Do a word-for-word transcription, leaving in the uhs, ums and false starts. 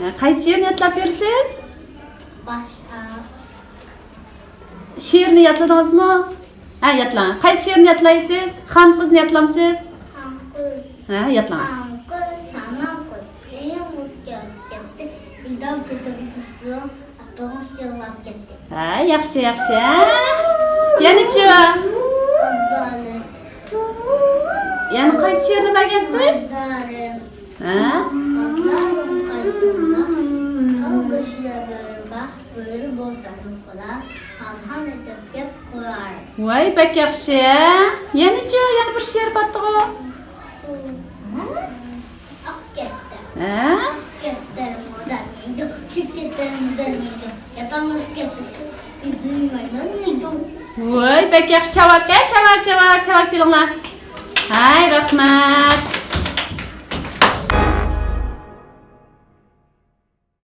ھە، قايسى شېئىرنى يادلاپ بېرىسىز؟ باش. شېئىرنى يادلىدىڭىزمۇ؟ ھە، يادلاڭ. قايسى شېئىرنى يادلايسىز؟ خان قىزنى يادلامسىز؟ خان قىز. ھە، يادلاڭ. خان قىز، سامان قىز، ئېيىڭ مۇز كەلدى كەتتى. ئىلدام كېتىپ تۇسلۇق، ئاتىڭىز يىغلاپ كەتتى. ھە، ياخشى، ياخشى. ھە؟ يەنىچۇ؟ ئازالىم. يەنە قايسى شېئىرنى بەرگەنتى؟ ئازالىم. ھە؟ ئازالىم قايتىڭدا، تاغ بېشىدا بۆرە بار، بۆرە بولسا نوقۇلار، ھامھام ئېتىپ يەپ قويار. ۋاي، بەك ياخشى. يەنىچۇ، يەنە بىر شېئىر بارتىغۇ. ئاق كەپتەر. ھە؟ ئاق كەپتەر مودەللەيدۇ، كۆك كەپتەر مودەللەيدۇ. ياپاڭلىرىسى كەپتەرسىز، يۈزىنى مايناڭلايدۇ. ۋاي، بەك ياخشى. چاۋاك، ھە، چاۋاك، چاۋاك، چاۋاك چېلىڭلار. ھاي، رەھمەت.